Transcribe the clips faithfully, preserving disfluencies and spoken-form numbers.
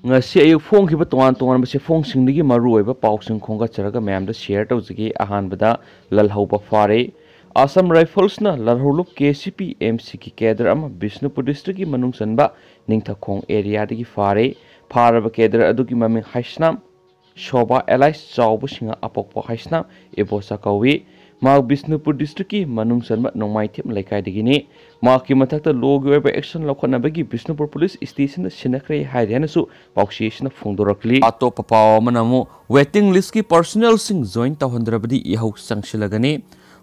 ꯉꯁꯤ ꯑꯌꯨꯛ ꯐꯣꯡꯈꯤꯕ ꯇꯣꯉꯥꯟ ꯇꯣꯉꯥꯟꯕ ꯆꯦꯐꯣꯡꯁꯤꯡꯗꯒꯤ ꯃꯔꯨꯑꯣꯏꯕ ꯄꯥꯎꯁꯤꯡ ꯈꯣꯝꯒꯠꯆꯔꯒ ꯃꯌꯥꯝꯗ ꯁꯤꯌꯔ ꯇꯧꯖꯒꯦ꯫ ꯑꯍꯥꯟꯕꯗ ꯂꯜꯍꯧꯕ ꯐꯥꯔꯦ꯫ Assam ꯔꯥꯏꯐꯜꯁꯅ ꯂꯜꯍꯧꯂꯨꯞ K C P M ꯁꯤꯒꯤ ꯀꯦꯗꯔ ꯑꯃ ꯕꯤꯁꯅꯨꯄꯨꯔ ꯗꯤꯁꯇ꯭ꯔꯤꯛꯀꯤ ꯃꯅꯨꯡ ꯆꯟꯕ ꯅꯤꯡꯊꯈꯣꯡ ꯑꯦꯔꯤꯌꯥꯗꯒꯤ ꯐꯥꯔꯦ꯫ ꯐꯥꯔꯕ ꯀꯦꯗꯔ ꯑꯗꯨꯒꯤ ꯃꯃꯤꯡ ꯍꯥꯏꯁꯅꯥꯝ ꯁꯣꯚꯥ ꯑꯦꯂꯥꯏꯁ ꯆꯥꯎꯕꯁꯤꯡꯅ ꯑꯄꯣꯛꯄ ꯍꯥꯏꯁꯅꯥꯝ ꯏꯕꯣꯁꯥ ꯀꯧꯏ꯫ ꯃꯍꯥꯛ ꯕꯤꯁꯅꯨꯄꯨꯔ ꯗꯤꯁꯇ꯭ꯔꯤꯛꯀꯤ ꯃꯅꯨꯡ ꯆꯟꯕ ꯅꯣꯡꯃꯥꯏꯊꯦꯝ ꯂꯩꯀꯥꯏꯗꯒꯤꯅꯤ꯫ ꯃꯍꯥꯛꯀꯤ ꯃꯊꯛꯇ ꯂꯣꯒꯤ ꯑꯣꯏꯕ ꯑꯦꯛꯁꯟ ꯂꯧꯈꯠꯅꯕꯒꯤ ꯕꯤꯁꯅꯨꯄꯨꯔ ꯄꯨꯂꯤꯁ ꯁ꯭ꯇꯦꯁꯟꯗ ꯁꯤꯟꯅꯈ꯭ꯔꯦ ꯍꯥꯏꯔꯦ ꯍꯥꯏꯅꯁꯨ ꯄꯥꯎꯆꯦ ꯑꯁꯤꯅ ꯐꯣꯡꯗꯣꯔꯛꯂꯤ꯫ ꯑꯇꯣꯞꯄ ꯄꯥꯎ ꯑꯃꯅ ꯑꯃꯨꯛ ꯋꯦꯇꯤꯡ ꯂꯤꯁꯀꯤ ꯄꯔꯁꯅꯦꯜꯁꯤꯡ ꯖꯣꯏꯟ ꯇꯧꯍꯟꯗ꯭ꯔꯕꯗꯤ ꯏꯍꯧ ꯆꯪꯁꯤꯜꯂꯒꯅꯤ꯫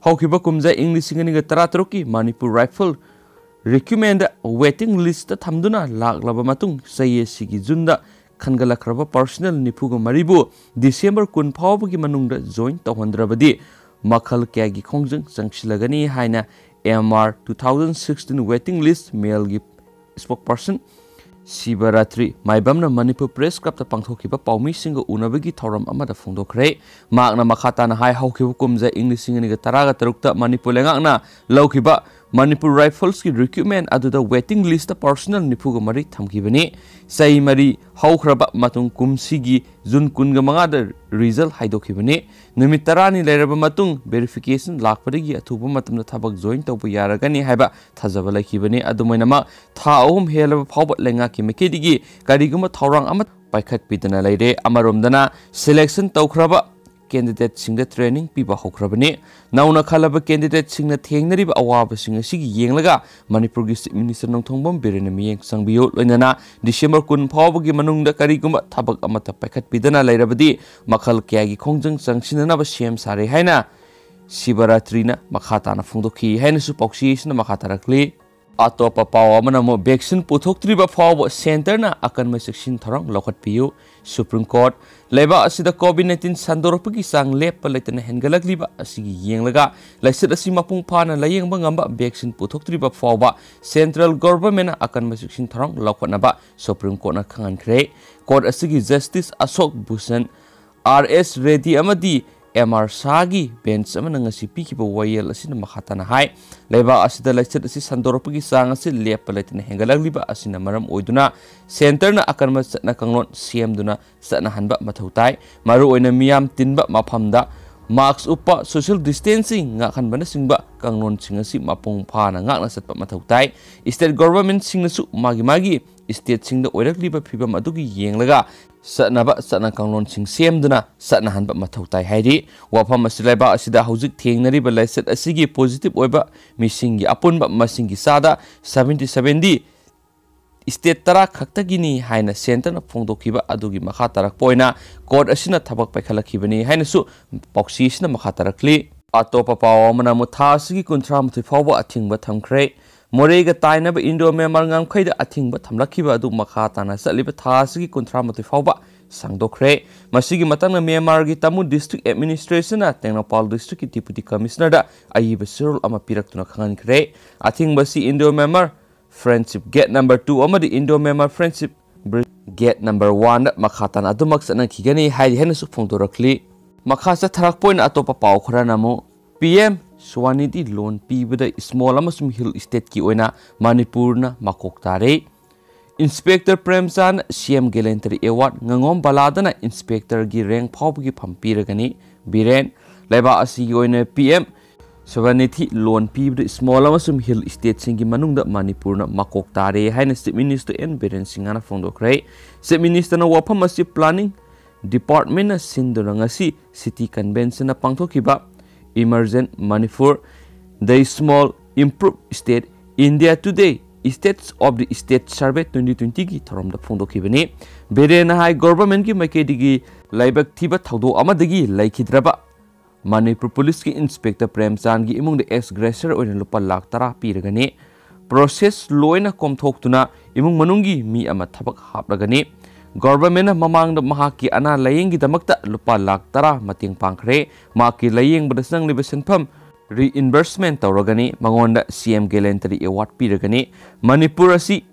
ꯍꯧꯈꯤꯕ ꯀꯨꯝꯖꯥ ꯏꯪ ꯂꯤꯁꯤꯡ ꯑꯅꯤꯒ ꯇꯔꯥꯇꯔꯨꯛꯀꯤ ꯃꯅꯤꯄꯨꯔ ꯔꯥꯏꯐꯜ ꯔꯤꯀ꯭ꯔꯨꯠꯃꯦꯟꯗ ꯋꯦꯇꯤꯡ ꯂꯤꯁꯇ ꯊꯝꯗꯨꯅ ꯂꯥꯛꯂꯕ ꯃꯇꯨꯡ, ꯆꯍꯤ ꯑꯁꯤꯒꯤ ꯖꯨꯟꯗ ꯈꯟꯒꯠꯂꯛꯈ꯭ꯔꯕ ꯄꯔꯁꯅꯦꯜ ꯅꯤꯐꯨꯒ ꯃꯔꯤꯕꯨ ꯗꯤꯁꯦꯝꯕꯔ ꯀꯨꯟ ꯐꯥꯎꯕꯒꯤ ꯃꯅꯨꯡꯗ ꯖꯣꯏꯟ ꯇꯧꯍꯟꯗ꯭ꯔꯕꯗꯤ ꯃꯈꯜ ꯀꯌꯥꯒꯤ ꯈꯣꯡꯖꯪ ꯆꯪꯁꯤꯜꯂꯒꯅꯤ ꯍꯥꯏꯅ M R two thousand sixteen waiting list ꯃꯦꯜꯒꯤ ꯁ꯭ꯄꯣꯛꯄꯔꯁꯟ ꯁꯤꯕꯔꯥꯇ꯭ꯔꯤ ꯃꯥꯏꯕꯝꯅ ꯃꯅꯤꯄꯨꯔ ꯄ꯭ꯔꯦꯁ ꯀ꯭ꯂꯕꯇ ꯄꯥꯡꯊꯣꯛꯈꯤꯕ ꯄꯥꯎꯃꯤꯁꯤꯡꯒ ꯎꯅꯕꯒꯤ ꯊꯧꯔꯝ ꯑꯃꯗ ꯐꯣꯡꯗꯣꯛꯈ꯭ꯔꯦ꯫ ꯃꯍꯥꯛꯅ ꯃꯈꯥ ꯇꯥꯅ ꯍꯥꯏ, ꯍꯧꯈꯤꯕ ꯀꯨꯝꯖꯥ ꯏꯪ ꯂꯤꯁꯤꯡ ꯑꯅꯤꯒ ꯇꯔꯥꯒ ꯇꯔꯨꯛꯇ ꯃꯅꯤꯄꯨꯔ ꯂꯩꯉꯥꯛꯅ ꯂꯧꯈꯤꯕ ꯃꯅꯤꯄꯨꯔ ꯔꯥꯏꯐꯜꯁꯀꯤ ꯔꯤꯀ꯭ꯔꯨꯠꯃꯦꯟ ꯑꯗꯨꯗ ꯋꯦꯇꯤꯡ ꯂꯤꯁꯇ ꯄꯔꯁꯅꯦꯜ ꯅꯤꯐꯨꯒ ꯃꯔꯤ ꯊꯝꯈꯤꯕꯅꯤ꯫ ꯆꯍꯤ ꯃꯔꯤ ꯍꯧꯈ꯭ꯔꯕ ꯃꯇꯨꯡ ꯀꯨꯝꯁꯤꯒꯤ ꯖꯨꯟ ꯀꯨꯟꯒ ꯃꯉꯥꯗ ꯔꯤꯖꯜ ꯍꯥꯏꯗꯣꯛꯈꯤꯕꯅꯤ꯫ ꯅꯨꯃꯤꯠ ꯇꯔꯥꯅꯤ ꯂꯩꯔꯕ ꯃꯇꯨꯡ ꯚꯦꯔꯤꯐꯤꯀꯦꯁꯟ ꯂꯥꯛꯄꯗꯒꯤ ꯑꯊꯨꯕ ꯃꯇꯝꯗ ꯊꯕꯛ ꯖꯣꯏꯟ ꯇꯧꯕ ꯌꯥꯔꯒꯅꯤ ꯍꯥꯏꯕ ꯊꯥꯖꯕ ꯂꯩꯈꯤꯕꯅꯤ꯫ ꯑꯗꯨꯝ ꯑꯣꯏꯅꯃꯛ, ꯊꯥ ꯑꯍꯨꯝ ꯍꯦꯜꯂꯕ ꯐꯥꯎꯕ ꯂꯩꯉꯥꯛꯀꯤ ꯃꯥꯏꯀꯩꯗꯒꯤ ꯀꯔꯤꯒꯨꯝꯕ ꯊꯧꯔꯥꯡ ꯑꯃ ꯄꯥꯏꯈꯠꯄꯤꯗꯅ ꯂꯩꯔꯦ꯫ ꯑꯃꯔꯣꯝꯗꯅ, ꯁꯦꯂꯦꯛꯁꯟ ꯇꯧꯈ꯭ꯔꯕ ꯀꯦꯟꯗꯤꯗꯦꯠꯁꯤꯡꯗ ꯇ꯭ꯔꯦꯅꯤꯡ ꯄꯤꯕ ꯍꯧꯈ꯭ꯔꯕꯅꯤ꯫ ꯅꯧꯅ ꯈꯜꯂꯕ ꯀꯦꯟꯗꯤꯗꯦꯠꯁꯤꯡꯅ ꯊꯦꯡꯅꯔꯤꯕ ꯑꯋꯥꯕꯁꯤꯡ ꯑꯁꯤꯒꯤ ꯌꯦꯡꯂꯒ ꯃꯅꯤꯄꯨꯔꯒꯤ ꯆꯤꯐ ꯃꯤꯅꯤꯁꯇꯔ ꯅꯣꯡꯊꯣꯡꯕꯝ ꯕꯤꯔꯦꯟꯅ ꯃꯤꯠꯌꯦꯡ ꯆꯪꯕꯤꯌꯨ꯫ ꯂꯣꯏꯅꯅ ꯗꯤꯁꯦꯝꯕꯔ ꯀꯨꯟ ꯐꯥꯎꯕꯒꯤ ꯃꯅꯨꯡꯗ ꯀꯔꯤꯒꯨꯝꯕ ꯊꯕꯛ ꯑꯃꯠꯇ ꯄꯥꯏꯈꯠꯄꯤꯗꯅ ꯂꯩꯔꯕꯗꯤ ꯃꯈꯜ ꯀꯌꯥꯒꯤ ꯈꯣꯡꯖꯪ ꯆꯪꯁꯤꯟꯅꯅꯕ ꯁꯦꯝ ꯁꯥꯔꯦ ꯍꯥꯏꯅ ꯁꯤꯕꯔꯥꯇ꯭ꯔꯤꯅ ꯃꯈꯥ ꯇꯥꯅ ꯐꯣꯡꯗꯣꯛꯈꯤ ꯍꯥꯏꯅꯁꯨ ꯄꯥꯎꯆꯦ ꯑꯁꯤꯅ ꯃꯈꯥ ꯇꯥꯔꯛꯂꯤ꯫ ꯑꯇꯣꯞꯄ ꯄꯥꯎ ꯑꯃꯅ ꯑꯃꯨꯛ ꯚꯦꯛꯁꯤꯟ ꯄꯨꯊꯣꯛꯇ꯭ꯔꯤꯕ ꯐꯥꯎꯕ ꯁꯦꯟꯇꯔꯅ ꯑꯀꯟꯕ ꯆꯦꯛꯁꯤꯟ ꯊꯧꯔꯥꯡ ꯂꯧꯈꯠꯄꯤꯌꯨ꯫ ꯁꯨꯄ꯭ꯔꯤꯝ ꯀꯣꯔꯠ, ꯂꯩꯕꯥꯛ ꯑꯁꯤꯗ ꯀꯣꯚꯤꯗ ꯅꯥꯏꯟꯇꯤꯟ ꯁꯟꯗꯣꯔꯛꯄꯒꯤ ꯆꯥꯡ ꯂꯦꯞꯄ ꯂꯩꯇꯅ ꯍꯦꯟꯒꯠꯂꯛꯂꯤꯕ ꯑꯁꯤꯒꯤ ꯌꯦꯡꯂꯒ ꯂꯥꯏꯆꯠ ꯑꯁꯤ ꯃꯄꯨꯡ ꯐꯥꯅ ꯂꯥꯌꯦꯡꯕ ꯉꯝꯕ ꯚꯦꯛꯁꯤꯟ ꯄꯨꯊꯣꯛꯇ꯭ꯔꯤꯕ ꯐꯥꯎꯕ ꯁꯦꯟꯇ꯭ꯔꯦꯜ ꯒꯣꯚꯔꯟꯃꯦꯟꯠꯅ ꯑꯀꯟꯕ ꯆꯦꯛꯁꯤꯟ ꯊꯧꯔꯥꯡ ꯂꯧꯈꯠꯅꯕ ꯁꯨꯄ꯭ꯔꯤꯝ ꯀꯣꯔꯠꯅ ꯈꯪꯍꯟꯈ꯭ꯔꯦ꯫ ꯀꯣꯔꯠ ꯑꯁꯤꯒꯤ ꯖꯁꯇꯤꯁ ꯑꯁꯣꯛ ꯚꯨꯁꯟ, ꯑꯥꯔ ꯑꯦꯁ ꯔꯦꯗꯤ ꯑꯃꯗꯤ ꯑꯦꯝ ꯑꯥꯔ ꯁꯥꯍꯒꯤ ꯕꯦꯟꯆ ꯑꯃꯅ ꯉꯁꯤ ꯄꯤꯈꯤꯕ ꯋꯥꯌꯦꯜ ꯑꯁꯤꯅ ꯃꯈꯥ ꯇꯥꯅ ꯍꯥꯏ, ꯂꯩꯕꯥꯛ ꯑꯁꯤꯗ ꯂꯥꯏꯆꯠ ꯑꯁꯤ ꯁꯟꯗꯣꯔꯛꯄꯒꯤ ꯆꯥꯡ ꯑꯁꯤ ꯂꯦꯞꯄ ꯂꯩꯇꯅ ꯍꯦꯟꯒꯠꯂꯛꯂꯤꯕ ꯑꯁꯤꯅ ꯃꯔꯝ ꯑꯣꯏꯗꯨꯅ ꯁꯦꯟꯇꯔꯅ ꯑꯀꯟꯕ ꯆꯠꯅ ꯀꯥꯡꯂꯣꯟ ꯁꯦꯝꯗꯨꯅ ꯆꯠꯅꯍꯟꯕ ꯃꯊꯧ ꯇꯥꯏ꯫ ꯃꯔꯨꯑꯣꯏꯅ ꯃꯤꯌꯥꯝ ꯇꯤꯟꯕ ꯃꯐꯝꯗ ꯃꯥꯁꯛ ꯎꯞꯄ, ꯁꯣꯁꯤꯌꯦꯜ ꯗꯤꯁꯇꯦꯟꯁꯤꯡ ꯉꯥꯛꯍꯟꯕꯅꯆꯤꯡꯕ ꯀꯥꯡꯂꯣꯟꯁꯤꯡ ꯑꯁꯤ ꯃꯄꯨꯡ ꯐꯥꯅ ꯉꯥꯛꯅ ꯆꯠꯄ ꯃꯊꯧ ꯇꯥꯏ꯫ ꯁ꯭ꯇꯦꯠ ꯒꯣꯚꯔꯟꯃꯦꯟꯠꯁꯤꯡꯅꯁꯨ ꯃꯥꯒꯤ ꯃꯥꯒꯤ ꯁ꯭ꯇꯦꯠꯁꯤꯡꯗ ꯑꯣꯏꯔꯛꯂꯤꯕ ꯐꯤꯚꯝ ꯑꯗꯨꯒꯤ ꯌꯦꯡꯂꯒ ꯆꯠꯅꯕ ꯆꯠꯅ ꯀꯥꯡꯂꯣꯟꯁꯤꯡ ꯁꯦꯝꯗꯨꯅ ꯆꯠꯅꯍꯟꯕ ꯃꯊꯧ ꯇꯥꯏ ꯍꯥꯏꯔꯤ꯫ ꯋꯥꯐꯝ ꯑꯁꯤ ꯂꯩꯕꯥꯛ ꯑꯁꯤꯗ ꯍꯧꯖꯤꯛ ꯊꯦꯡꯅꯔꯤꯕ ꯂꯥꯏꯆꯠ ꯑꯁꯤꯒꯤ ꯄꯣꯖꯤꯇꯤꯚ ꯑꯣꯏꯕ ꯃꯤꯁꯤꯡꯒꯤ ꯑꯄꯨꯟꯕ ꯃꯁꯤꯡꯒꯤ ꯆꯥꯗ ꯁꯚꯦꯟꯇꯤ ꯁꯚꯦꯟꯗꯤ ꯁ꯭ꯇꯦꯠ ꯇꯔꯥ ꯈꯛꯇꯒꯤꯅꯤ ꯍꯥꯏꯅ ꯁꯦꯟꯇꯔꯅ ꯐꯣꯡꯗꯣꯛꯈꯤꯕ ꯑꯗꯨꯒꯤ ꯃꯈꯥ ꯇꯥꯔꯛꯄ ꯑꯣꯏꯅ ꯀꯣꯔꯠ ꯑꯁꯤꯅ ꯊꯕꯛ ꯄꯥꯏꯈꯠꯂꯛꯈꯤꯕꯅꯤ ꯍꯥꯏꯅꯁꯨ ꯄꯥꯎꯆꯦ ꯑꯁꯤꯅ ꯃꯈꯥ ꯇꯥꯔꯛꯂꯤ꯫ ꯑꯇꯣꯞꯄ ꯄꯥꯎ ꯑꯃꯅ ꯑꯃꯨꯛ ꯊꯥ ꯑꯁꯤꯒꯤ ꯀꯨꯟꯊ꯭ꯔꯥ ꯃꯥꯊꯣꯏ ꯐꯥꯎꯕ ꯑꯊꯤꯡꯕ ꯊꯝꯈ꯭ꯔꯦ꯫ ꯃꯣꯔꯦꯒ ꯇꯥꯏꯅꯕ ꯏꯟꯗꯣ ꯃ꯭ꯌꯥꯟꯃꯥꯔ ꯉꯝꯈꯩꯗ ꯑꯊꯤꯡꯕ ꯊꯝꯂꯛꯈꯤꯕ ꯑꯗꯨ ꯃꯈꯥ ꯇꯥꯅ ꯆꯠꯂꯤꯕ ꯊꯥ ꯑꯁꯤꯒꯤ ꯀꯨꯟꯊ꯭ꯔꯥ ꯃꯥꯊꯣꯏ ꯐꯥꯎꯕ ꯁꯥꯡꯗꯣꯛꯈ꯭ꯔꯦ꯫ ꯃꯁꯤꯒꯤ ꯃꯇꯥꯡꯗ ꯃ꯭ꯌꯥꯟꯃꯥꯔꯒꯤ ꯇꯥꯃꯨ ꯗꯤꯁꯇ꯭ꯔꯤꯛ ꯑꯦꯗꯃꯤꯅꯤꯁꯇ꯭ꯔꯦꯁꯟꯅ ꯇꯦꯡꯅꯧꯄꯥꯜ ꯗꯤꯁꯇ꯭ꯔꯤꯛꯀꯤ ꯗꯤꯄꯨꯇꯤ ꯀꯃꯤꯁꯅꯔꯗ ꯑꯏꯕ ꯆꯦꯔꯣꯜ ꯑꯃ ꯄꯤꯔꯛꯇꯨꯅ ꯈꯪꯍꯟꯈ꯭ꯔꯦ꯫ ꯑꯊꯤꯡꯕ ꯑꯁꯤ Indo Myanmar friendship gate number two ꯑꯃꯗꯤ Indo Myanmar friendship bridge gate number ꯋꯥꯟꯗ ꯃꯈꯥ ꯇꯥꯅ ꯑꯗꯨꯃꯛ ꯆꯠꯅꯈꯤꯒꯅꯤ ꯍꯥꯏꯗꯤ ꯍꯦꯟꯅꯁꯨ ꯐꯣꯡꯗꯣꯔꯛꯂꯤ꯫ ꯃꯈꯥ ꯆꯠꯊꯔꯛꯄ ꯑꯣꯏꯅ ꯑꯇꯣꯞꯄ ꯄꯥꯎ ꯈꯔꯅ ꯑꯃꯨꯛ ꯄꯤ ꯑꯦꯝ ꯁ꯭ꯋꯥꯅꯤꯙꯤ ꯂꯣꯟ ꯄꯤꯕꯗ ꯁ꯭ꯃꯣꯜ ꯑꯃꯁꯨꯡ ꯍꯤꯜ ꯁ꯭ꯇꯦꯠꯀꯤ ꯑꯣꯏꯅ ꯃꯅꯤꯄꯨꯔꯅ ꯃꯀꯣꯛ ꯇꯥꯔꯦ꯫ ꯏꯟꯁꯄꯦꯛꯇꯔ ꯄ꯭ꯔꯦꯝꯆꯥꯟꯗ ꯁꯤ ꯑꯦꯝ ꯒꯦꯂꯦꯟꯇꯔꯤ ꯑꯦꯋꯥꯔꯗ, ꯉꯉꯣꯝ ꯕꯂꯥꯗꯅ ꯏꯟꯁꯄꯦꯛꯇꯔꯒꯤ ꯔꯦꯡꯛ ꯐꯥꯎꯕꯒꯤ ꯐꯝ ꯄꯤꯔꯒꯅꯤ꯫ ꯕꯤꯔꯦꯟ, ꯂꯩꯕꯥꯛ ꯑꯁꯤꯒꯤ ꯑꯣꯏꯅ ꯄꯤ ꯑꯦꯝ ꯁ꯭ꯋꯥꯅꯤꯙꯤ ꯂꯣꯟ ꯄꯤꯕꯗ ꯁ꯭ꯃꯣꯜ ꯑꯃꯁꯨꯡ ꯍꯤꯜ ꯁ꯭ꯇꯦꯠꯁꯤꯡꯒꯤ ꯃꯅꯨꯡꯗ ꯃꯅꯤꯄꯨꯔꯅ ꯃꯀꯣꯛ ꯇꯥꯔꯦ ꯍꯥꯏꯅ ꯆꯤꯐ ꯃꯤꯅꯤꯁꯇꯔ ꯑꯦꯟ ꯕꯤꯔꯦꯟ ꯁꯤꯡꯍꯅ ꯐꯣꯡꯗꯣꯛꯈ꯭ꯔꯦ꯫ ꯆꯤꯐ ꯃꯤꯅꯤꯁꯇꯔꯅ ꯋꯥꯐꯝ ꯑꯁꯤ ꯄ꯭ꯂꯥꯅꯤꯡ ꯗꯤꯄꯥꯔꯠꯃꯦꯟꯠꯅ ꯁꯤꯟꯗꯨꯅ ꯉꯁꯤ ꯁꯤꯇꯤ ꯀꯟꯚꯦꯟꯁꯟꯅ ꯄꯥꯡꯊꯣꯛꯈꯤꯕ Emergent Manipur, The Small Improved State, India Today, States of the State Survey twenty twenty ꯒꯤ ꯊꯧꯔꯝꯗ ꯐꯣꯡꯗꯣꯛꯈꯤꯕꯅꯤ꯫ ꯕꯤꯔꯦꯟꯅ ꯍꯥꯏ, ꯒꯣꯚꯔꯟꯃꯦꯟꯠꯀꯤ ꯃꯥꯏꯀꯩꯗꯒꯤ ꯂꯥꯏꯕꯛ ꯊꯤꯕ ꯊꯧꯗꯣꯛ ꯑꯃꯗꯒꯤ ꯂꯩꯈꯤꯗ꯭ꯔꯕ ꯃꯅꯤꯄꯨꯔ ꯄꯨꯂꯤꯁꯀꯤ ꯏꯟꯁꯄꯦꯛꯇꯔ ꯄ꯭ꯔꯦꯝꯆꯥꯟꯒꯤ ꯏꯃꯨꯡꯗ ꯑꯦꯛꯁ ꯒ꯭ꯔꯦꯁꯔ ꯑꯣꯏꯅ ꯂꯨꯄꯥ ꯂꯥꯈ ꯇꯔꯥ ꯄꯤꯔꯒꯅꯤ꯫ ꯄ꯭ꯔꯣꯁꯦꯁ ꯂꯣꯏꯅ ꯀꯣꯝꯊꯣꯛꯇꯨꯅ ꯏꯃꯨꯡ ꯃꯅꯨꯡꯒꯤ ꯃꯤ ꯑꯃ ꯊꯕꯛ ꯍꯥꯞꯂꯒꯅꯤ꯫ ꯒꯣꯚꯔꯟꯃꯦꯟꯠꯅ ꯃꯃꯥꯡꯗ ꯃꯍꯥꯛꯀꯤ ꯑꯅꯥ ꯂꯥꯌꯦꯡꯒꯤꯗꯃꯛꯇ ꯂꯨꯄꯥ ꯂꯥꯈ ꯇꯔꯥ ꯃꯇꯦꯡ ꯄꯥꯡꯈ꯭ꯔꯦ꯫ ꯃꯍꯥꯛꯀꯤ ꯂꯥꯌꯦꯡꯕꯗ ꯆꯪꯂꯤꯕ ꯁꯦꯟꯐꯝ ꯔꯤꯏꯟꯕꯔꯁꯃꯦꯟꯠ ꯇꯧꯔꯒꯅꯤ꯫ ꯃꯉꯣꯟꯗ ꯁꯤ ꯑꯦꯝ ꯒꯦꯂꯦꯟꯇꯔꯤ ꯑꯦꯋꯥꯔꯗ ꯄꯤꯔꯒꯅꯤ꯫ ꯃꯅꯤꯄꯨꯔ ꯑꯁꯤ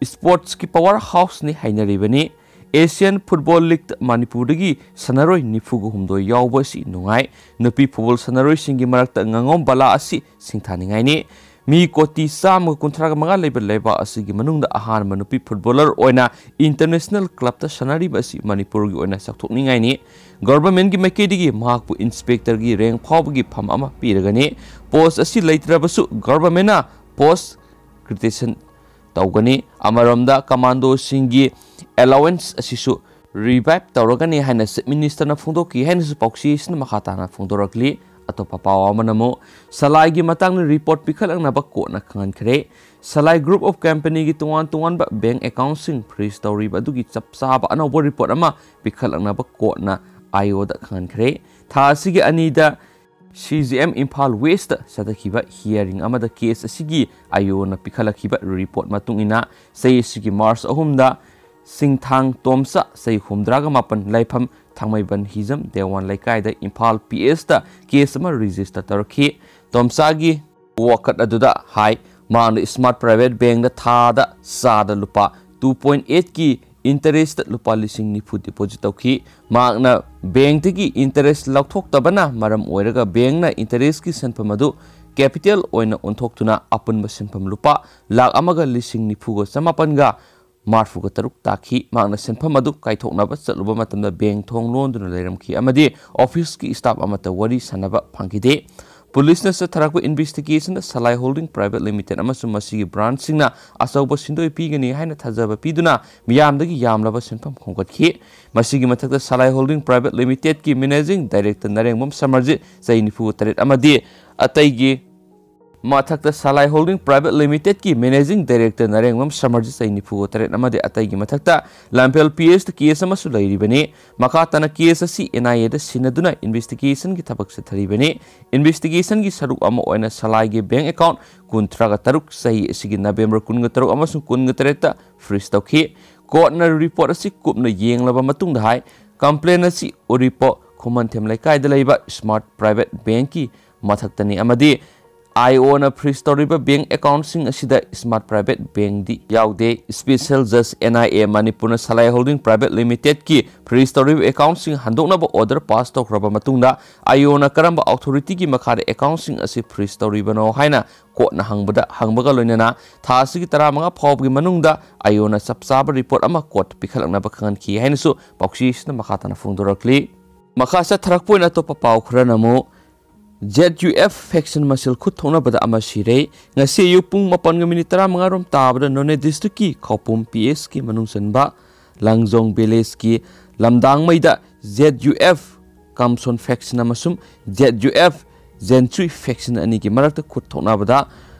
ꯁ꯭ꯄꯣꯔꯠꯁꯀꯤ ꯄꯋꯥꯔ ꯍꯥꯎꯁꯅꯤ ꯍꯥꯏꯅꯔꯤꯕꯅꯤ꯫ ꯑꯦꯁꯤꯌꯥꯟ ꯐꯨꯠꯕꯣꯜ ꯂꯤꯒꯇ ꯃꯅꯤꯄꯨꯔꯗꯒꯤ ꯁꯥꯟꯅꯔꯣꯏ ꯅꯤꯐꯨꯒ ꯍꯨꯝꯗꯣꯏ ꯌꯥꯎꯕ ꯑꯁꯤ ꯅꯨꯡꯉꯥꯏ꯫ ꯅꯨꯄꯤ ꯐꯨꯠꯕꯣꯜ ꯁꯥꯟꯅꯔꯣꯏꯁꯤꯡꯒꯤ ꯃꯔꯛꯇ ꯉꯥꯉꯣꯝ ꯕꯂꯥ ꯑꯁꯤ ꯁꯤꯡꯊꯥꯅꯤꯡꯉꯥꯏꯅꯤ꯫ ꯃꯤ ꯀꯣꯇꯤ ꯆꯥꯝꯃꯒ ꯀꯨꯟꯊ꯭ꯔꯥꯒ ꯃꯉꯥ ꯂꯩꯕ ꯂꯩꯕꯥꯛ ꯑꯁꯤꯒꯤ ꯃꯅꯨꯡꯗ ꯑꯍꯥꯟꯕ ꯅꯨꯄꯤ ꯐꯨꯠꯕꯣꯂꯔ ꯑꯣꯏꯅ ꯏꯟꯇꯔꯅꯦꯁꯅꯦꯜ ꯀ꯭ꯂꯕꯇ ꯁꯥꯟꯅꯔꯤꯕ ꯑꯁꯤ ꯃꯅꯤꯄꯨꯔꯒꯤ ꯑꯣꯏꯅ ꯆꯥꯎꯊꯣꯛꯅꯤꯡꯉꯥꯏꯅꯤ꯫ ꯒꯚꯔꯟꯃꯦꯟꯠꯀꯤ ꯃꯥꯏꯀꯩꯗꯒꯤ ꯃꯍꯥꯛꯄꯨ ꯏꯟꯁꯄꯦꯛꯇꯔꯒꯤ ꯔꯦꯡꯛ ꯐꯥꯎꯕꯒꯤ ꯐꯝ ꯑꯃ ꯄꯤꯔꯒꯅꯤ꯫ ꯄꯣꯁꯠ ꯑꯁꯤ ꯂꯩꯇ꯭ꯔꯕꯁꯨ ꯒꯚꯔꯟꯃꯦꯟꯠꯅ ꯄꯣꯁꯠ ꯀ꯭ꯔꯤꯌꯦꯁꯟ ꯇꯧꯒꯅꯤ꯫ ꯑꯃꯔꯣꯝꯗ, ꯀꯃꯥꯟꯗꯣꯁꯤꯡꯒꯤ ꯑꯦꯂꯥꯋꯦꯟꯁ ꯑꯁꯤꯁꯨ ꯔꯤꯚꯥꯏꯚ ꯇꯧꯔꯒꯅꯤ ꯍꯥꯏꯅ ꯆꯤꯐ ꯃꯤꯅꯤꯁꯇꯔꯅ ꯐꯣꯡꯗꯣꯛꯈꯤ ꯍꯥꯏꯅꯁꯨ ꯄꯥꯎꯆꯦꯁꯤꯅ ꯃꯈꯥ ꯇꯥꯅ ꯐꯣꯡꯗꯣꯔꯛꯂꯤ꯫ ꯑꯇꯣꯞꯄ ꯄꯥꯎ ꯑꯃꯅ ꯑꯃꯨꯛ ꯁꯂꯥꯏꯒꯤ ꯃꯇꯥꯡꯗ ꯔꯤꯄꯣꯔꯠ ꯄꯤꯈꯠꯂꯛꯅꯕ ꯀꯣꯔꯠꯅ ꯈꯪꯍꯟꯈ꯭ꯔꯦ꯫ ꯁꯂꯥꯏ ꯒ꯭ꯔꯨꯞ ꯑꯣꯐ ꯀꯝꯄꯅꯤꯒꯤ ꯇꯣꯉꯥꯟ ꯇꯣꯉꯥꯟꯕ ꯕꯦꯡꯛ ꯑꯦꯀꯥꯎꯟꯠꯁꯤꯡ ꯐ꯭ꯔꯤꯖ ꯇꯧꯔꯤꯕ ꯑꯗꯨꯒꯤ ꯆꯞ ꯆꯥꯕ ꯑꯅꯧꯕ ꯔꯤꯄꯣꯔꯠ ꯑꯃ ꯄꯤꯈꯠꯂꯛꯅꯕ ꯀꯣꯔꯠꯅ ꯑꯥꯏ ꯑꯣꯗ ꯈꯪꯍꯟꯈ꯭ꯔꯦ꯫ ꯊꯥ ꯑꯁꯤꯒꯤ ꯑꯅꯤꯗ ꯁꯤ ꯖꯤ ꯑꯦꯝ ꯏꯝꯐꯥꯜ ꯋꯦꯁꯇ ꯆꯠꯊꯈꯤꯕ ꯍꯤꯌꯥꯔꯤꯡ ꯑꯃꯗ ꯀꯦꯁ ꯑꯁꯤꯒꯤ ꯑꯥꯏ ꯑꯣꯅ ꯄꯤꯈꯠꯂꯛꯈꯤꯕ ꯔꯤꯄꯣꯔꯠ ꯃꯇꯨꯡ ꯏꯟꯅ, ꯆꯍꯤ ꯑꯁꯤꯒꯤ ꯃꯥꯔꯆ ꯑꯍꯨꯝꯗ ꯁꯤꯡꯊꯥꯡ ꯇꯣꯝꯆꯥ, ꯆꯍꯤ ꯍꯨꯝꯗ꯭ꯔꯥꯒ ꯃꯥꯄꯟ, ꯂꯩꯐꯝ ꯊꯥꯡꯃꯩꯕꯟ ꯍꯤꯖꯝ ꯗꯦꯋꯥꯟ ꯂꯩꯀꯥꯏꯗ ꯏꯝꯐꯥꯜ ꯄꯤ ꯑꯦꯁꯇ ꯀꯦꯁ ꯑꯃ ꯔꯦꯖꯤꯁꯇꯔ ꯇꯧꯔꯛꯈꯤ꯫ ꯇꯣꯝꯆꯥꯒꯤ ꯋꯥꯀꯠ ꯑꯗꯨꯗ ꯍꯥꯏ, ꯃꯍꯥꯛꯅ ꯏꯁꯃꯥꯔꯠ ꯄ꯭ꯔꯥꯏꯚꯦꯠ ꯕꯦꯡꯗ ꯊꯥꯗ ꯆꯥꯗ ꯂꯨꯄꯥ ꯇꯨ ꯄꯣꯏꯟꯠ ꯑꯩꯠꯀꯤ ꯏꯟꯇꯔꯦꯁꯇ ꯂꯨꯄꯥ ꯂꯤꯁꯤꯡ ꯅꯤꯐꯨ ꯗꯤꯄꯣꯖꯤꯠ ꯇꯧꯈꯤ꯫ ꯃꯍꯥꯛꯅ ꯕꯦꯡꯛꯇꯒꯤ ꯏꯟꯇꯔꯦꯁ ꯂꯧꯊꯣꯛꯇꯕꯅ ꯃꯔꯝ ꯑꯣꯏꯔꯒ ꯕꯦꯡꯛꯅ ꯏꯟꯇꯔꯦꯁꯀꯤ ꯁꯦꯟꯐꯝ ꯑꯗꯨ ꯀꯦꯄꯤꯇꯦꯜ ꯑꯣꯏꯅ ꯑꯣꯟꯊꯣꯛꯇꯨꯅ ꯑꯄꯨꯟꯕ ꯁꯦꯟꯐꯝ ꯂꯨꯄꯥ ꯂꯥꯈ ꯑꯃꯒ ꯂꯤꯁꯤꯡ ꯅꯤꯐꯨꯒ ꯆꯃꯥꯄꯟꯒ ꯃꯔꯤꯐꯨꯒ ꯇꯔꯨꯛ ꯇꯥꯈꯤ꯫ ꯃꯍꯥꯛꯅ ꯁꯦꯟꯐꯝ ꯑꯗꯨ ꯀꯥꯏꯊꯣꯛꯅꯕ ꯆꯠꯂꯨꯕ ꯃꯇꯝꯗ ꯕꯦꯡꯛ ꯊꯣꯡ ꯂꯣꯟꯗꯨꯅ ꯂꯩꯔꯝꯈꯤ ꯑꯃꯗꯤ ꯑꯣꯐꯤꯁꯀꯤ ꯁ꯭ꯇꯥꯐ ꯑꯃꯠꯇ ꯋꯥꯔꯤ ꯁꯥꯅꯕ ꯐꯪꯈꯤꯗꯦ꯫ ꯄꯨꯂꯤꯁꯅ ꯆꯠꯊꯔꯛꯄ ꯏꯟꯚꯦꯁꯇꯤꯒꯦꯁꯟꯗ ꯁꯂꯥꯏ ꯍꯣꯜꯗꯤꯡ ꯄ꯭ꯔꯥꯏꯚꯦꯠ ꯂꯤꯃꯤꯇꯦꯗ ꯑꯃꯁꯨꯡ ꯃꯁꯤꯒꯤ ꯕ꯭ꯔꯥꯟꯆꯁꯤꯡꯅ ꯑꯆꯧꯕ ꯁꯦꯟꯗꯣꯏ ꯄꯤꯒꯅꯤ ꯍꯥꯏꯅ ꯊꯥꯖꯕ ꯄꯤꯗꯨꯅ ꯃꯤꯌꯥꯝꯗꯒꯤ ꯌꯥꯝꯂꯕ ꯁꯦꯟꯐꯝ ꯈꯣꯝꯒꯠꯈꯤ꯫ ꯃꯁꯤꯒꯤ ꯃꯊꯛꯇ ꯁꯂꯥꯏ ꯍꯣꯜꯗꯤꯡ ꯄ꯭ꯔꯥꯏꯚꯦꯠ ꯂꯤꯃꯤꯇꯦꯗꯀꯤ ꯃꯦꯅꯦꯖꯤꯡ ꯗꯥꯏꯔꯦꯛꯇꯔ ꯅꯔꯦꯡꯕꯝ ꯁꯃꯔꯖꯤꯠ, ꯆꯍꯤ ꯅꯤꯐꯨ ꯇꯔꯦꯠ ꯑꯃꯗꯤ ꯑꯇꯩꯒꯤ ꯃꯊꯛꯇ ꯁꯂꯥꯏ ꯍꯣꯜꯗꯤꯡ ꯄ꯭ꯔꯥꯏꯚꯦꯠ ꯂꯤꯃꯤꯇꯦꯗꯀꯤ ꯃꯦꯅꯦꯖꯤꯡ ꯗꯥꯏꯔꯦꯛꯇꯔ ꯅꯔꯦꯡꯕꯝ ꯁꯃꯔꯖꯤꯠ, ꯆꯍꯤ ꯅꯤꯐꯨ ꯇꯔꯦꯠ ꯑꯃꯗꯤ ꯑꯇꯩꯒꯤ ꯃꯊꯛꯇ ꯂꯝꯐꯦꯜ ꯄꯤ ꯑꯦꯁꯇ ꯀꯦꯁ ꯑꯃꯁꯨ ꯂꯩꯔꯤꯕꯅꯤ꯫ ꯃꯈꯥ ꯇꯥꯅ ꯀꯦꯁ ꯑꯁꯤ ꯑꯦꯟ ꯑꯥꯏ ꯑꯦꯗ ꯁꯤꯟꯅꯗꯨꯅ ꯏꯟꯚꯦꯁꯇꯤꯒꯦꯁꯟꯒꯤ ꯊꯕꯛ ꯆꯠꯊꯔꯤꯕꯅꯤ꯫ ꯏꯟꯚꯦꯁꯇꯤꯒꯦꯁꯟꯒꯤ ꯁꯔꯨꯛ ꯑꯃ ꯑꯣꯏꯅ ꯁꯂꯥꯏꯒꯤ ꯕꯦꯡꯛ ꯑꯦꯀꯥꯎꯟꯠ ꯀꯨꯟꯊ꯭ꯔꯥꯒ ꯇꯔꯨꯛ ꯆꯍꯤ ꯑꯁꯤꯒꯤ ꯅꯕꯦꯝꯕꯔ ꯀꯨꯟꯒ ꯇꯔꯨꯛ ꯑꯃꯁꯨꯡ ꯀꯨꯟꯒ ꯇꯔꯦꯠꯇ ꯐ꯭ꯔꯤꯖ ꯇꯧꯈꯤ꯫ ꯀꯣꯔꯠꯅ ꯔꯤꯄꯣꯔꯠ ꯑꯁꯤ ꯀꯨꯞꯅ ꯌꯦꯡꯂꯕ ꯃꯇꯨꯡꯗ ꯍꯥꯏ, ꯀꯝꯄ꯭ꯂꯦꯟ ꯑꯁꯤ ꯎꯔꯤꯄꯣꯛ ꯈꯨꯃꯟꯊꯦꯝ ꯂꯩꯀꯥꯏꯗ ꯂꯩꯕ ꯏꯁꯃꯥꯔꯠ ꯄ꯭ꯔꯥꯏꯚꯦꯠ ꯕꯦꯡꯛꯀꯤ ꯃꯊꯛꯇꯅꯤ ꯑꯃꯗꯤ ꯑꯥꯏ ꯑꯣꯅ ꯐ꯭ꯔꯤꯖ ꯇꯧꯔꯤꯕ ꯕꯦꯡꯛ ꯑꯦꯀꯥꯎꯟꯠꯁꯤꯡ ꯑꯁꯤꯗ ꯏꯁꯃꯥꯔꯠ ꯄ꯭ꯔꯥꯏꯚꯦꯠ ꯕꯦꯡꯛꯗꯤ ꯌꯥꯎꯗꯦ꯫ ꯏꯁꯄꯦꯁꯦꯜ ꯖꯁ ꯑꯦꯟ ꯑꯥꯏ ꯑꯦ ꯃꯅꯤꯄꯨꯔꯅ ꯁꯂꯥꯏ ꯍꯣꯜꯗꯤꯡ ꯄ꯭ꯔꯥꯏꯚꯦꯠ ꯂꯤꯃꯤꯇꯦꯗꯀꯤ ꯐ꯭ꯔꯤꯖ ꯇꯧꯔꯤꯕ ꯑꯦꯀꯥꯎꯟꯠꯁꯤꯡ ꯍꯟꯗꯣꯛꯅꯕ ꯑꯣꯔꯗꯔ ꯄꯥꯁ ꯇꯧꯈ꯭ꯔꯕ ꯃꯇꯨꯡꯗ, ꯑꯥꯏ ꯑꯣꯅ ꯀꯔꯝꯕ ꯑꯣꯊꯣꯔꯤꯇꯤꯒꯤ ꯃꯈꯥꯗ ꯑꯦꯀꯥꯎꯟꯠꯁꯤꯡ ꯑꯁꯤ ꯐ꯭ꯔꯤꯖ ꯇꯧꯔꯤꯕꯅꯣ ꯍꯥꯏꯅ ꯀꯣꯔꯠꯅ ꯍꯪꯕꯗ, ꯍꯪꯕꯒ ꯂꯣꯏꯅꯅ ꯊꯥ ꯑꯁꯤꯒꯤ ꯇꯔꯥꯃꯉꯥ ꯐꯥꯎꯕꯒꯤ ꯃꯅꯨꯡꯗ ꯑꯥꯏ ꯑꯣꯅ ꯆꯞ ꯆꯥꯕ ꯔꯤꯄꯣꯔꯠ ꯑꯃ ꯀꯣꯔꯠꯇ ꯄꯤꯈꯠꯂꯛꯅꯕ ꯈꯪꯍꯟꯈꯤ ꯍꯥꯏꯅꯁꯨ ꯄꯥꯎꯆꯦꯁꯤꯅ ꯃꯈꯥ ꯇꯥꯅ ꯐꯣꯡꯗꯣꯔꯛꯂꯤ꯫ ꯃꯈꯥ ꯆꯠꯊꯔꯛꯄ ꯑꯣꯏꯅ ꯑꯇꯣꯞꯄ ꯄꯥꯎ ꯈꯔꯅ ꯑꯃꯨꯛ, ꯖꯦꯗ ꯌꯨ ꯑꯦꯐ ꯐꯦꯛꯁꯟ ꯃꯁꯦꯜ ꯈꯨꯠ ꯊꯣꯛꯅꯕꯗ ꯑꯃ ꯁꯤꯔꯦ꯫ ꯉꯁꯤ ꯑꯌꯨꯛ ꯄꯨꯡ ꯃꯥꯄꯟꯒ ꯃꯤꯅꯤꯠ ꯇꯔꯥꯃꯉꯥ ꯔꯣꯝ ꯇꯥꯕꯗ ꯅꯣꯅꯦ ꯗꯤꯁꯇ꯭ꯔꯤꯛꯀꯤ ꯈꯧꯄꯨꯝ ꯄꯤ ꯑꯦꯁꯀꯤ ꯃꯅꯨꯡ ꯆꯟꯕ ꯂꯪꯖꯣꯡ ꯚꯤꯂꯦꯖꯀꯤ ꯂꯝꯗꯥꯡꯃꯩꯗ ꯖꯦꯗ ꯌꯨ ꯑꯦꯐ ꯀꯥꯝꯁꯣꯟ ꯐꯦꯛꯁꯟ ꯑꯃꯁꯨꯡ ꯖꯦꯗ ꯌꯨ ꯑꯦꯐ ꯖꯦꯟꯆꯨꯏ ꯐꯦꯛꯁꯟ ꯑꯅꯤꯒꯤ ꯃꯔꯛꯇ ꯈꯨꯠ ꯊꯣꯛꯅꯕꯗ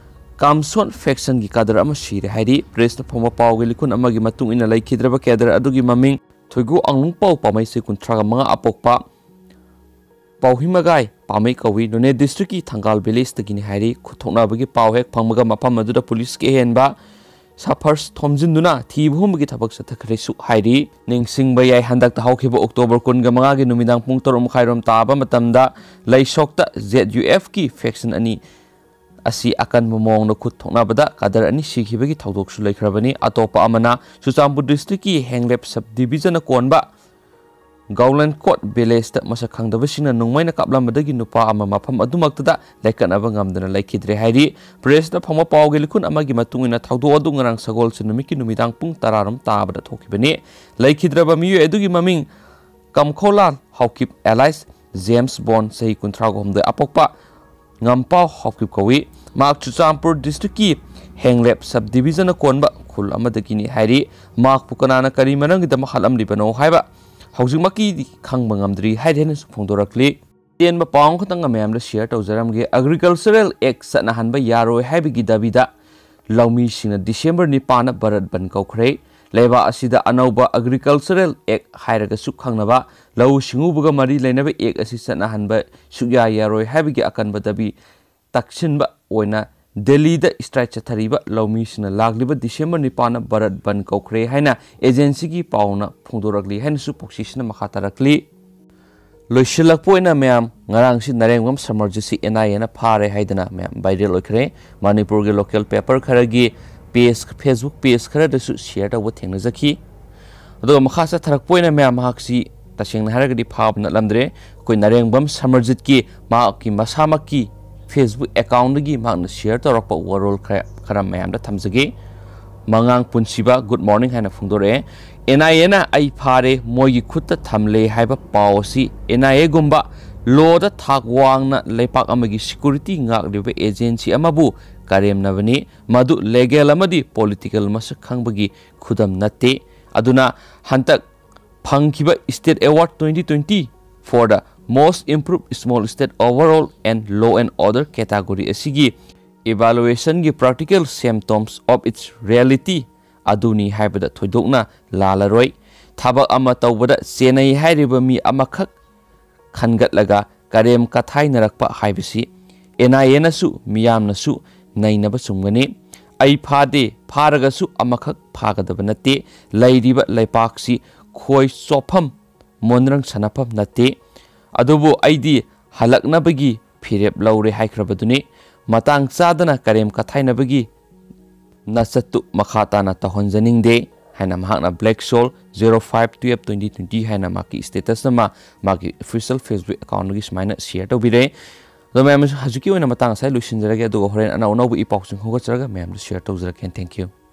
ꯀꯥꯝꯁꯣꯟ ꯐꯦꯛꯁꯟꯒꯤ ꯀꯥꯗꯔ ꯑꯃ ꯁꯤꯔꯦ ꯍꯥꯏꯔꯤ꯫ ꯄ꯭ꯔꯦꯁꯇ ꯐꯣꯡꯕ ꯄꯥꯎꯒꯤ ꯂꯤꯈꯨꯟ ꯑꯃꯒꯤ ꯃꯇꯨꯡ ꯏꯟꯅ, ꯂꯩꯈꯤꯗ꯭ꯔꯕ ꯀꯦꯗꯔ ꯑꯗꯨꯒꯤ ꯃꯃꯤꯡ ꯊꯣꯏꯒꯨ ꯑꯥꯡꯂꯨꯡꯄꯥꯎ ꯄꯥꯝꯃꯩ, ꯆꯍꯤ ꯀꯨꯟꯊ꯭ꯔꯥꯒ ꯃꯉꯥ ꯑꯄꯣꯛꯄ ꯄꯥꯎꯍꯤꯃꯒꯥꯏ ꯄꯥꯝꯃꯩ ꯀꯧꯏ꯫ ꯅꯣꯅꯦ ꯗꯤꯁꯇ꯭ꯔꯤꯛꯀꯤ ꯊꯪꯒꯥꯜ ꯚꯤꯂꯦꯖꯇꯒꯤꯅꯤ ꯍꯥꯏꯔꯤ꯫ ꯈꯨꯠ ꯊꯣꯛꯅꯕꯒꯤ ꯄꯥꯎ ꯍꯦꯛ ꯐꯪꯕꯒ ꯃꯐꯝ ꯑꯗꯨꯗ ꯄꯨꯂꯤꯁꯀꯤ ꯑꯍꯦꯟꯕ ꯁꯥꯐꯔꯁ ꯊꯣꯝꯖꯤꯟꯗꯨꯅ ꯊꯤꯕ ꯍꯨꯝꯕꯒꯤ ꯊꯕꯛ ꯆꯠꯊꯈ꯭ꯔꯦꯁꯨ ꯍꯥꯏꯔꯤ꯫ ꯅꯤꯡꯁꯤꯡꯕ ꯌꯥꯏ, ꯍꯟꯗꯛꯇ ꯍꯧꯈꯤꯕ ꯑꯣꯛꯇꯣꯕꯔ ꯀꯨꯟꯒ ꯃꯉꯥꯒꯤ ꯅꯨꯃꯤꯗꯥꯡ ꯄꯨꯡ ꯇꯔꯨꯛ ꯃꯈꯥꯏꯔꯣꯝ ꯇꯥꯕ ꯃꯇꯝꯗ ꯂꯩꯁꯣꯛꯇ ꯖꯦꯗ ꯌꯨ ꯑꯦꯐꯀꯤ ꯐꯦꯛꯁꯟ ꯑꯅꯤ ꯑꯁꯤ ꯑꯀꯟꯕ ꯃꯑꯣꯡꯗ ꯈꯨꯠ ꯊꯣꯛꯅꯕꯗ ꯀꯥꯗꯔ ꯑꯅꯤ ꯁꯤꯈꯤꯕꯒꯤ ꯊꯧꯗꯣꯛꯁꯨ ꯂꯩꯈ꯭ꯔꯕꯅꯤ꯫ ꯑꯇꯣꯞꯄ ꯑꯃꯅ ꯆꯨꯔꯆꯥꯟꯄꯨꯔ ꯗꯤꯁꯇ꯭ꯔꯤꯛꯀꯤ ꯍꯦꯡꯂꯦꯞ ꯁꯕ ꯗꯤꯕꯤꯖꯟꯅ ꯀꯣꯟꯕ ꯒꯥꯎꯂꯟꯀꯣꯠ ꯚꯤꯂꯦꯖꯇ ꯃꯁꯛ ꯈꯪꯗꯕꯁꯤꯡꯅ ꯅꯣꯡꯃꯩꯅ ꯀꯥꯞꯂꯝꯕꯗꯒꯤ ꯅꯨꯄꯥ ꯑꯃ ꯃꯐꯝ ꯑꯗꯨꯃꯛꯇꯗ ꯂꯩꯀꯠꯅꯕ ꯉꯝꯗꯅ ꯂꯩꯈꯤꯗ꯭ꯔꯦ ꯍꯥꯏꯔꯤ꯫ ꯄ꯭ꯔꯦꯁꯇ ꯐꯪꯕ ꯄꯥꯎꯒꯤ ꯂꯤꯈꯨꯟ ꯑꯃꯒꯤ ꯃꯇꯨꯡ ꯏꯟꯅ, ꯊꯧꯗꯣꯛ ꯑꯗꯨ ꯉꯔꯥꯡ ꯁꯒꯣꯜꯁꯦꯟ ꯅꯨꯃꯤꯠꯀꯤ ꯅꯨꯃꯤꯗꯥꯡ ꯄꯨꯡ ꯇꯔꯥ ꯔꯣꯝ ꯇꯥꯕꯗ ꯊꯣꯛꯈꯤꯕꯅꯤ꯫ ꯂꯩꯈꯤꯗ꯭ꯔꯕ ꯃꯤꯑꯣꯏ ꯑꯗꯨꯒꯤ ꯃꯃꯤꯡ ꯀꯝꯈꯧꯂꯥꯜ ꯍꯥꯎꯀꯤꯞ ꯑꯦꯂꯥꯏꯁ ꯖꯦꯝꯁ ꯕꯣꯟ, ꯆꯍꯤ ꯀꯨꯟꯊ꯭ꯔꯥꯒ ꯍꯨꯝꯗꯣꯏ ꯑꯄꯣꯛꯄ ꯉꯝꯄꯥꯎ ꯍꯥꯎꯀꯤꯞ ꯀꯧꯏ꯫ ꯃꯍꯥꯛ ꯆꯨꯔꯆꯥꯟꯄꯨꯔ ꯗꯤꯁꯇ꯭ꯔꯤꯛꯀꯤ ꯍꯦꯡꯂꯦꯞ ꯁꯕ ꯗꯤꯕꯤꯖꯟꯅ ꯀꯣꯟꯕ ꯈꯨꯜ ꯑꯃꯗꯒꯤꯅꯤ ꯍꯥꯏꯔꯤ꯫ ꯃꯍꯥꯛꯄꯨ ꯀꯅꯥꯅ ꯀꯔꯤ ꯃꯔꯝꯒꯤꯗꯃꯛ ꯍꯥꯠꯂꯝꯂꯤꯕꯅꯣ ꯍꯥꯏꯕ ꯍꯧꯖꯤꯛꯃꯛꯀꯤꯗꯤ ꯈꯪꯕ ꯉꯝꯗ꯭ꯔꯤ ꯍꯥꯏꯔꯤ ꯍꯥꯏꯅꯁꯨ ꯐꯣꯡꯗꯣꯔꯛꯂꯤ꯫ ꯑꯇꯦꯟꯕ ꯄꯥꯎ ꯑꯃꯈꯛꯇꯪꯒ ꯃꯌꯥꯝꯗ ꯁꯤꯌꯔ ꯇꯧꯖꯔꯝꯒꯦ꯫ ꯑꯦꯒ꯭ꯔꯤꯀꯜꯆꯔꯦꯜ ꯑꯦꯛ ꯆꯠꯅꯍꯟꯕ ꯌꯥꯔꯣꯏ ꯍꯥꯏꯕꯒꯤ ꯗꯥꯕꯤꯗ ꯂꯧꯃꯤꯁꯤꯡꯅ ꯗꯤꯁꯦꯝꯕꯔ ꯅꯤꯄꯥꯟꯗ ꯚꯥꯔꯠ ꯕꯟ ꯀꯧꯈ꯭ꯔꯦ꯫ ꯂꯩꯕꯥꯛ ꯑꯁꯤꯗ ꯑꯅꯧꯕ ꯑꯦꯒ꯭ꯔꯤꯀꯜꯆꯔꯦꯜ ꯑꯦꯛ ꯍꯥꯏꯔꯒꯁꯨ ꯈꯪꯅꯕ ꯂꯧꯎ ꯁꯤꯡꯎꯕꯒ ꯃꯔꯤ ꯂꯩꯅꯕ ꯑꯦꯛ ꯑꯁꯤ ꯆꯠꯅꯍꯟꯕ ꯁꯨꯛꯌꯥ ꯌꯥꯔꯣꯏ ꯍꯥꯏꯕꯒꯤ ꯑꯀꯟꯕ ꯗꯥꯕꯤ ꯇꯛꯁꯤꯟꯕ ꯑꯣꯏꯅ ꯗꯦꯜꯂꯤꯗ ꯁ꯭ꯇ꯭ꯔꯥꯏꯛ ꯆꯠꯊꯔꯤꯕ ꯂꯧꯃꯤꯁꯤꯡꯅ ꯂꯥꯛꯂꯤꯕ ꯗꯤꯁꯦꯝꯕꯔ ꯅꯤꯄꯥꯟꯗ ꯚꯥꯔꯠ ꯕꯟ ꯀꯧꯈ꯭ꯔꯦ ꯍꯥꯏꯅ ꯑꯦꯖꯦꯟꯁꯤꯒꯤ ꯄꯥꯎꯅ ꯐꯣꯡꯗꯣꯔꯛꯂꯤ ꯍꯥꯏꯅꯁꯨ ꯄꯥꯎꯆꯦꯁꯤꯅ ꯃꯈꯥ ꯇꯥꯔꯛꯂꯤ꯫ ꯂꯣꯏꯁꯤꯜꯂꯛꯄ ꯑꯣꯏꯅ ꯃꯌꯥꯝ, ꯉꯔꯥꯡꯁꯤ ꯅꯔꯦꯡꯕꯝ ꯁꯃꯔꯖꯤꯠꯁꯤ ꯑꯦꯟ ꯑꯥꯏ ꯑꯦꯅ ꯐꯥꯔꯦ ꯍꯥꯏꯗꯅ ꯃꯌꯥꯝ ꯚꯥꯏꯔꯦꯜ ꯑꯣꯏꯈ꯭ꯔꯦ꯫ ꯃꯅꯤꯄꯨꯔꯒꯤ ꯂꯣꯀꯦꯜ ꯄꯦꯄꯔ ꯈꯔꯒꯤ ꯄꯦꯖ, ꯐꯦꯁꯕꯨꯛ ꯄꯦꯖ ꯈꯔꯗꯁꯨ ꯁꯤꯌꯔ ꯇꯧꯕ ꯊꯦꯡꯅꯖꯈꯤ꯫ ꯑꯗꯨꯒ ꯃꯈꯥ ꯆꯠꯊꯔꯛꯄ ꯑꯣꯏꯅ ꯃꯌꯥꯝ, ꯃꯍꯥꯛꯁꯤ ꯇꯁꯦꯡꯅ ꯍꯥꯏꯔꯒꯗꯤ ꯐꯥꯕ ꯅꯠꯂꯝꯗ꯭ꯔꯦ꯫ ꯑꯩꯈꯣꯏ ꯅꯔꯦꯡꯕꯝ ꯁꯃꯔꯖꯤꯠꯀꯤ ꯃꯍꯥꯛꯀꯤ ꯃꯁꯥꯃꯛꯀꯤ ꯐꯦꯁꯕꯨꯛ ꯑꯦꯀꯥꯎꯟꯗꯒꯤ ꯃꯍꯥꯛꯅ ꯁꯤꯌꯔ ꯇꯧꯔꯛꯄ ꯋꯥꯔꯣꯜ ꯈꯔ, ꯈꯔ ꯃꯌꯥꯝꯗ ꯊꯝꯖꯒꯦ꯫ ꯃꯉꯥꯡ ꯄꯨꯟꯁꯤꯕ, ꯒꯨꯗ ꯃꯣꯔꯅꯤꯡ ꯍꯥꯏꯅ ꯐꯣꯡꯗꯣꯔꯛꯑꯦ꯫ ꯑꯦꯟ ꯑꯥꯏ ꯑꯦꯅ ꯑꯩ ꯐꯥꯔꯦ, ꯃꯣꯏꯒꯤ ꯈꯨꯠꯇ ꯊꯝꯂꯦ ꯍꯥꯏꯕ ꯄꯥꯎ ꯑꯁꯤ ꯑꯦꯟ ꯑꯥꯏ ꯑꯦꯒꯨꯝꯕ ꯂꯣꯗ ꯊꯥꯛ ꯋꯥꯡꯅ ꯂꯩꯄꯥꯛ ꯑꯃꯒꯤ ꯁꯤꯀ꯭ꯌꯨꯔꯤꯇꯤ ꯉꯥꯛꯂꯤꯕ ꯑꯦꯖꯦꯟꯁꯤ ꯑꯃꯕꯨ ꯀꯔꯦꯝꯅꯕꯅꯤ꯫ ꯃꯗꯨ ꯂꯦꯒꯦꯜ ꯑꯃꯗꯤ ꯄꯣꯂꯤꯇꯤꯀꯦꯜ ꯃꯁꯛ ꯈꯪꯕꯒꯤ ꯈꯨꯗꯝ ꯅꯠꯇꯦ꯫ ꯑꯗꯨꯅ ꯍꯟꯗꯛ ꯐꯪꯈꯤꯕ State Award twenty twenty for the Most Improved Small State Overall and Law and Order category ꯑꯁꯤꯒꯤ ꯏꯚꯥꯂꯨꯑꯦꯁꯟꯒꯤ practical symptoms of its reality ꯑꯗꯨꯅꯤ ꯍꯥꯏꯕꯗ ꯊꯣꯏꯗꯣꯛꯅ ꯂꯥꯜꯂꯔꯣꯏ꯫ ꯊꯕꯛ ꯑꯃ ꯇꯧꯕꯗ ꯆꯦꯟꯅꯩ ꯍꯥꯏꯔꯤꯕ ꯃꯤ ꯑꯃꯈꯛ ꯈꯟꯒꯠꯂꯒ ꯀꯔꯦꯝ ꯀꯊꯥꯏꯅꯔꯛꯄ ꯍꯥꯏꯕꯁꯤ ꯑꯦꯟ ꯑꯥꯏ ꯑꯦꯅꯁꯨ ꯃꯤꯌꯥꯝꯅꯁꯨ ꯅꯩꯅꯕ ꯆꯨꯝꯒꯅꯤ꯫ ꯑꯩ ꯐꯥꯗꯦ, ꯐꯥꯔꯒꯁꯨ ꯑꯃꯈꯛ ꯐꯥꯒꯗꯕ ꯅꯠꯇꯦ꯫ ꯂꯩꯔꯤꯕ ꯂꯩꯄꯥꯛꯁꯤ ꯈꯣꯏ ꯆꯣꯞꯐꯝ, ꯃꯣꯟꯗ꯭ꯔꯪ ꯁꯥꯟꯅꯐꯝ ꯅꯠꯇꯦ꯫ ꯑꯗꯨꯕꯨ ꯑꯩꯗꯤ ꯍꯜꯂꯛꯅꯕꯒꯤ ꯐꯤꯔꯦꯞ ꯂꯧꯔꯦ ꯍꯥꯏꯈ꯭ꯔꯕꯗꯨꯅꯤ꯫ ꯃꯇꯥꯡ ꯆꯥꯗꯅ ꯀꯔꯦꯝ ꯀꯊꯥꯏꯅꯕꯒꯤ ꯅꯆꯠꯇꯨ ꯃꯈꯥ ꯇꯥꯅ ꯇꯧꯍꯟꯖꯅꯤꯡꯗꯦ ꯍꯥꯏꯅ ꯃꯍꯥꯛꯅ Black Soul zero five twelve twenty twenty ꯍꯥꯏꯅ ꯃꯍꯥꯛꯀꯤ status ꯑꯃ ꯃꯥꯒꯤ official Facebook account ꯗꯒꯤ ꯁꯨꯃꯥꯏꯅ ꯁꯤꯌꯔ ꯇꯧꯕꯤꯔꯦ꯫ ꯑꯗꯣ ꯃꯌꯥꯝ, ꯍꯧꯖꯤꯛꯀꯤ ꯑꯣꯏꯅ ꯃꯇꯥꯡ ꯑꯁꯤꯗ ꯂꯣꯏꯁꯤꯟꯖꯔꯒꯦ, ꯑꯗꯨꯒ ꯍꯣꯔꯦꯟ ꯑꯅꯧ ꯑꯅꯧꯕ ꯏ ꯄꯥꯎꯁꯤꯡ ꯈꯣꯝꯒꯠꯆꯔꯒ ꯃꯌꯥꯝꯗ ꯁꯤꯌꯔ ꯇꯧꯖꯔꯛꯀꯦ꯫ Thank you꯫